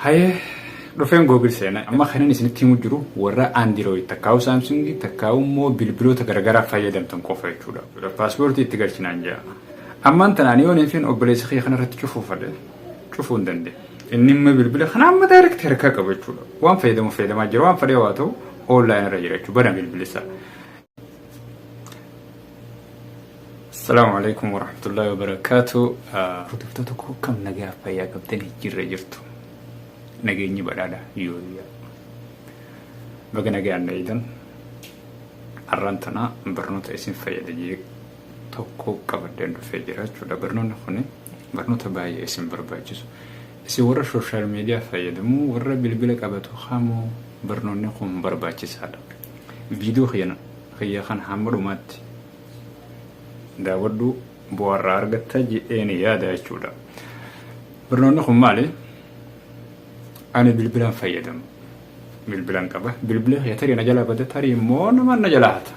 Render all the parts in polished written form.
Hayee dhufeen Google seena. Amma kanan isinitti himu jiru warra Android takkaa'u Samsung takkaa'u immoo bilbiloota garaagaraa fayyadamtan qofa jechuudha. Paaspoortii itti galchinaan jira. Ammaan tanaan yoo neefin obboleessa kiyya kanarratti cufuu fedhe cufuu hin dandeenye. Inni immoo bilbila kana amma direct harkaa qaba jechuudha. Waan fayyadamu fayyadamaa jira, waan fedhe waa ta'u online irra jira jechuudha. Bana bilbilli isaa. Assalaamu alaikum warahmatullahi wabarakaatu. Hordoftoota koo, kam nagaa fayyaa qabdanii jirra jirtu? Nageenyi badhaadha yoo baga nagaan dhayitan. Har'aan tana barnoota isin fayyada jee tokko qabadheen dhufee jira jechuudha. Barnoonni kun barnoota baay'ee isin barbaachisu. Isin warra social media fayyadamu, warra bilbila qabatu kamuu barnoonni kun barbaachisaadha. Viidiyoo kiyya kan hamma dhumaatti daawwadhu, bu'aarraa argatta jedheen yaada jechuudha. Barnoonni kun maali? Ani bilbilaan fayyadamu. Bilbilaan qaba. Bilbila kiyya tarii na jalaa bada, tarii immoo nama na jalaa hata.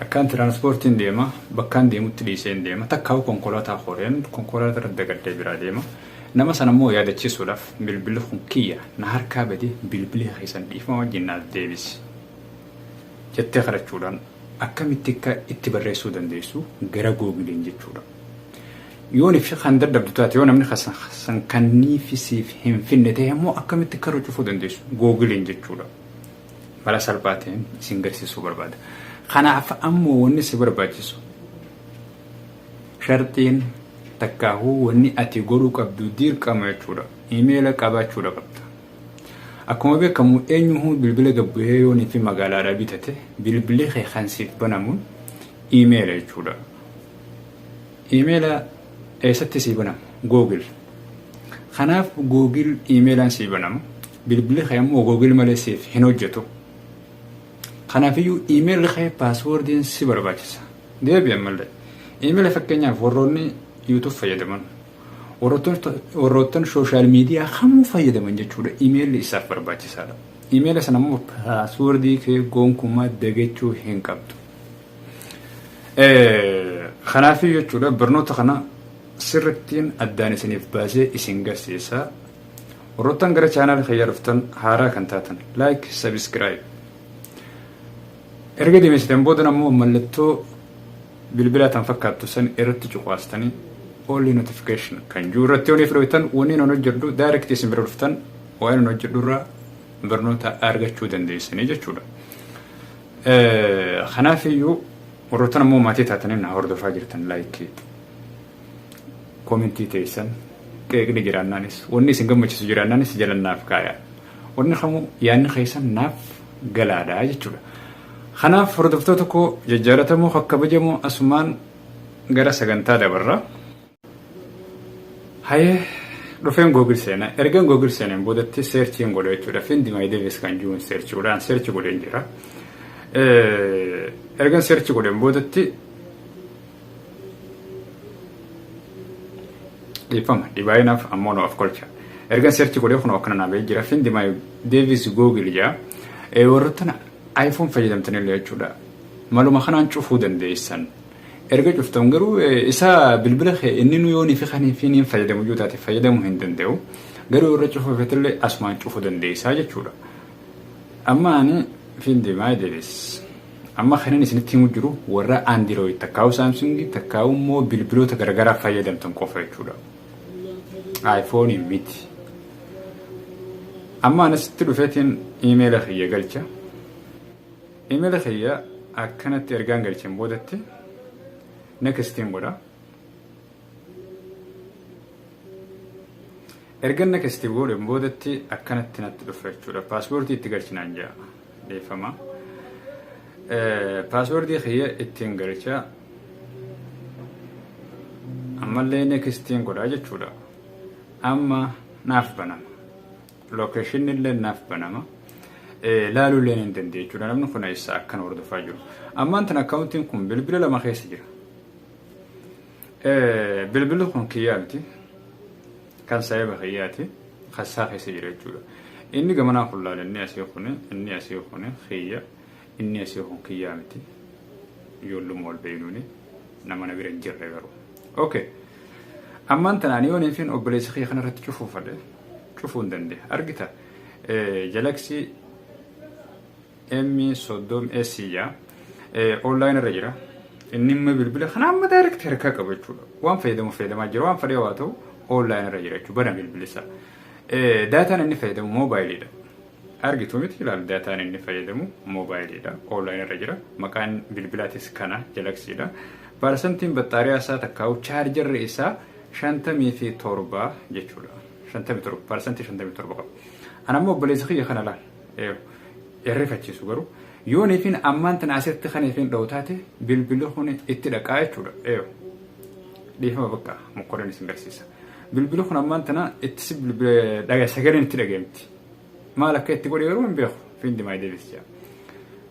Akkaan tiraanspoortiin deema, bakkaan deemutti dhiiseen deema, takkaa'u konkolaataa horeen konkolaataa irra dagadhee biraa deema. Nama sana immoo yaadachiisuudhaaf, bilbilli kun kiyya na harkaa badee, bilbila keessan dhiifama wajjin naaf deebisi jettee kadhachuudhaan akkamitti akka itti barreessuu dandeessu gara Googiliin jechuudha. Yoon fi kan dadhabdu taate, yoo namni san kanniifi siif hin finne ta'e immoo, akkamitti akka irra cufuu dandeessu Googiliin jechuudha. Mala salphaa ta'een isin garsiisuu barbaada. Kanaaf ammoo wanni si barbaachisu, sharxiin takkaahuu wanni ati godhuu qabdu dirqama jechuudha. Imeela qabaachuudha qabda. Akkuma beekamu eenyuhuu bilbila gabbu'ee yoonii fi magaalaadhaa bitate, bilbilli kee kan siif banamuun imeela jechuudha. Imeela eessatti sii banama? Google. Kanaaf Google imeelaan sii banama. Bilbilli kee ammoo Google malee siif hin hojjetu. Kanaafiyyuu imeelli kee paaswoordiin si barbaachisa. Deebi ammallee. Imeela fakkeenyaaf warroonni YouTube fayyadaman, warroottan social media kamuu fayyadaman jechuudha. Imeelli isaaf barbaachisaadha. Imeela sana immoo paaswoordii kee gonkumaa dagachuu hin qabdu. Kanaafiyyuu jechuudha, barnoota kana sirrittiin addaan isiniif baasee isin garsiisa. Warroottan gara chaanaala kiyyaa dhuftan, haaraa kan taatan, like, subscribe. Erga deemsitan boodan ammoo mallattoo bilbilaa tan fakkaattu san irratti cuqaastanii only notification kan jiru irratti yoo fudhatan, wanni nan hojjedhu direct isin bira dhuftan, waan nan hojjedhu irraa barnoota argachuu dandeessanii jechuudha. Kanaafiyyuu warroottan ammoo maatii taatanii na hordofaa jirtan, like, comment teessan, qeeqni jiraannaanis, wanni isin gammachiisu jiraannaanis jalannaaf kaaya. Wanni kamuu yaadni keessan naaf galaadha jechuudha. Kanaaf hordoftoota koo jajjaalatamoo kabajamoo, asumaan gara sagantaa dabarra. Hayee dhufeen Google seena. Ergan Google seeneen boodatti searchiin godha jechuudha. "Find my device" kan jiruun search godhaan, search godheen jira. Ergan search godheen boodatti, dhiifama dhibaayinaaf ammoo nu of kolcha. Ergan search godhee kun akkana naa bahee jira. "Find my device Google" jaa. Warroottan iPhone fayyadamtanillee jechuudha. Maluma kanaan cufuu dandeessan. Erga cuftan garuu isa bilbila kee inni nu yoonii fi kanii fi niin fayyadamu yoo taate fayyadamuu hin danda'u. Garuu irra cufuu feetillee asumaan cufuu dandeessaa jechuudha. Amma ani "Find my device". Amma kanan isinitti himu jiru warra Android takkaa'u Samsung takkaa'u immoo bilbiloota garaagaraa fayyadamtan qofa jechuudha. iPhone miti. Amma asitti dhufeetiin iimeela kiyya galcha. Iimeela kiyya akkanatti ergaan galcheen boodatti nextiin godha. Erga next godhan boodatti akkanatti natti dhufa jechuudha. Paaswoordii itti galchinaan jira. Dhiifama. Paaswoordii kiyya ittiin galcha. Ammallee nextiin godha jechuudha. Amma naaf banama. Location illee naaf banama. Laaluu illee hin danda'e jechuudha. Namni kun eessa akkana hordofaa jiru? Ammaan tan akkaawuntiin kun bilbila lama keessa jira. Bilbilli kun kiyyaa miti. Kan saayiba kiyyaati. Kassaa keessa jira jechuudha. Inni gamanaa kun laala, inni asii kun kiyya, inni asii kun kiyyaa miti. Ijoolluma wal beeynuuni nama na bira hin jirre garuu. Okay. Ammaan tanaan yoo neefin obboleessa kiyya kanarratti cufuu fedhe cufuu hin dandeenya. Argita, Galaxy M 30 S jaa online irra jira. Inni immoo bilbila kana amma direct harkaa qaba jechuudha. Waan fayyadamu fayyadamaa jira, waan fedhe waa ta'u online irra jira jechuudha. Bana bilbilli isaa. Daataan inni fayyadamu moobaayiliidha. Argitu miti, ilaali, daataan inni fayyadamu moobaayiliidha. Online irra jira. Maqaan bilbilaatis kana Galaxyidha. Parsantiin baxxaariyaa isaa takkaa'u chaarjarri isaa 57 jechuudha. 57, 57% qaba. Ana ammoo obboleessa kiyya kana laal. Irrifachiisu garuu yoo neefin ammaan tana asitti kan neefin dha'u taate bilbilli kun itti dhaqaa jechuudha. Dhiifama, bakka mokkoreen isin garsiisa. Bilbilli kun ammaan tana itti dhaga, sagaleen itti dhaga'amti. Maal akka itti godhe garuu hin beeku. Find My Device jedha.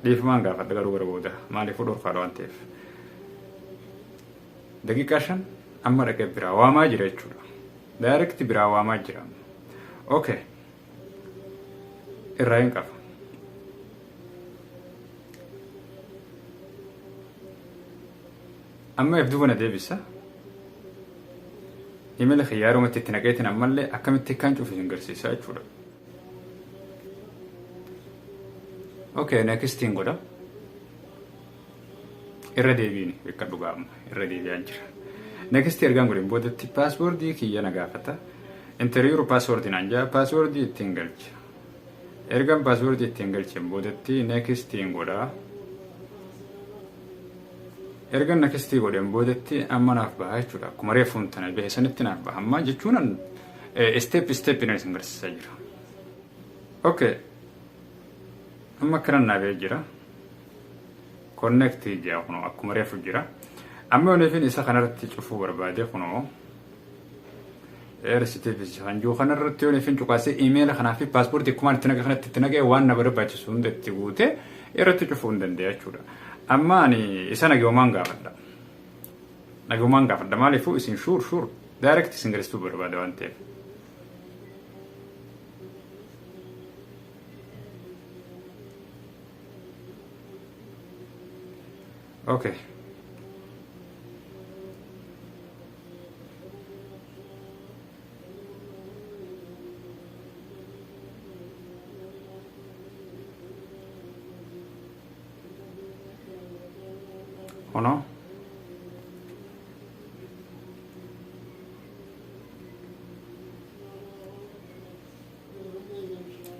Dhiifamaan gaafadha garuu gara booda maaliif dhorkaadha waan ta'eef. Daqiiqaa 5 amma dhaqee biraa waamaa jira jechuudha. Direct biraa waamaa jira. Okay. Irraa hin qaba. Amma if duuba na deebisa. Imala xiyyaarumatti itti naqeetiin ammallee akkamitti kan cufu isin garsiisa jechuudha. Okay, nextiin godha. Irra deebiin bakka dhugaa amma irra deebi'aan jira. Next ergaan godhin boodatti paaswoordii kiyya na gaafata. Enter your password naan jaa, paaswoordii ittiin galcha. Ergaan paaswoordii ittiin galcheen boodatti nextiin godha. Erga nextii godheen boodatti amma naaf baha jechuudha. Akkuma reefuun tana bahe sanitti naaf baha. Amma jechuun step step nan isin garsiisaa jira. Okay. Amma akkana naa bahee jira. Connect jira kunoo, akkuma reefu jira. Amma yoon isa kanarratti cufuu barbaade, kunoo RCTV kan jiru kanarratti yoon ifin cuqaasee imeela kanaa fi paaspoortii akkumaan itti naqe kanatti itti naqee waan na barbaachisu hunda itti guutee irratti cufuu hin dandeenya jechuudha. Amma ani isa nagayumaan gaafadha. Nagayumaan gaafadha, maaliifuu isin sure sure direct isin garsiisuu barbaada waan ta'eef. Okay. Kunoo.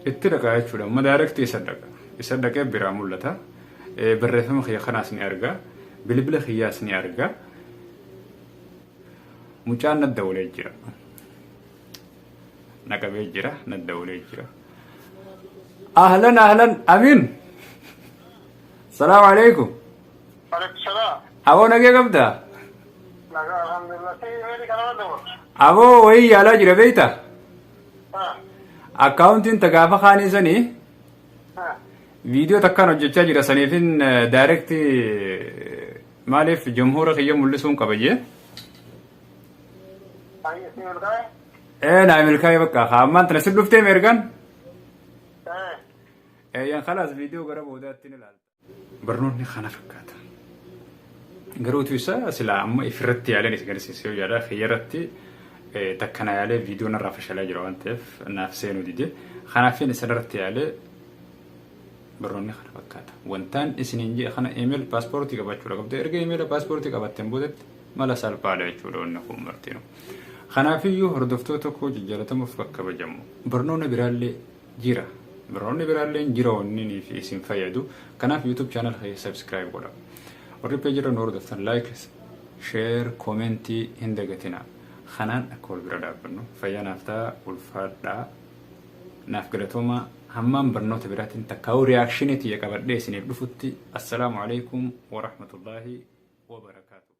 Itti dhaqaa jechuudha. Amma direct isa dhaqa. Isa dhaqee biraa mul'ata. Barreeffama kiyya kanaas ni arga. Bilbila kiyyaas ni arga. Mucaan na dawwalee jira. Na qabee jira. Na dawwalee jira. Ahlan, ahlan, Amin. Salaamu alaikum. Alaikum salaam. Aboo, nagee qabdaa? Nagaa, alhamdulillah. Si meedi kana dawa. Aboo, wayii yaalaa jira beektaa? Ah. Akkaawuntiin ta gaafa kaanii sanii Ah. viidiyoo takkaan hojjechaa jira, saniifin direct maaliif jumhuura kiyya mul'isuun qaba jee. Ayi si milkaa'e? Ee, naa milkaa'ee bakka ammaan tana si dhuftee meergaan? Eh. Eeyyan, khalaas, viidiyoo gara boodaatti ni ilaalta. Barnoonni kana fakkaata. Garuutu isa silaa amma ifirratti yaaleen isin agarsiisa yoo yaada kiyyarratti takkana yaalee viidiyoo narraa fashalaa jira waan ta'eef naaf seenuu dide. Kanaafin isinirratti yaalee barnoonni kana fakkaata. Wantaan isiniin jee kana email paaspoortii qabaachuudha qabda. Erga email paaspoortii qabatteen boodatti mala salphaadha jechuudha wanni kun martinu. Kanaafiyyuu hordoftoota koo jajjalatamuuf kabajamu. Barnoonni biraallee jira. Barnoonni biraallee jira wanni fi isin fayyadu. Kanaaf YouTube channel kiyya subscribe godha. Warri page irra nu hordoftan like, share, commentii hin dagatina. Kanaan akka wal bira dhaabbannu fayyaa naaf ta'a, ulfaadhaa. Naaf galatooma, hammaan barnoota biraatiin takkaa'uu reactionii tiyya qabadhee isiniif dhufutti, assalaamu alaikum wa rahmatullaahi wa barakaatu.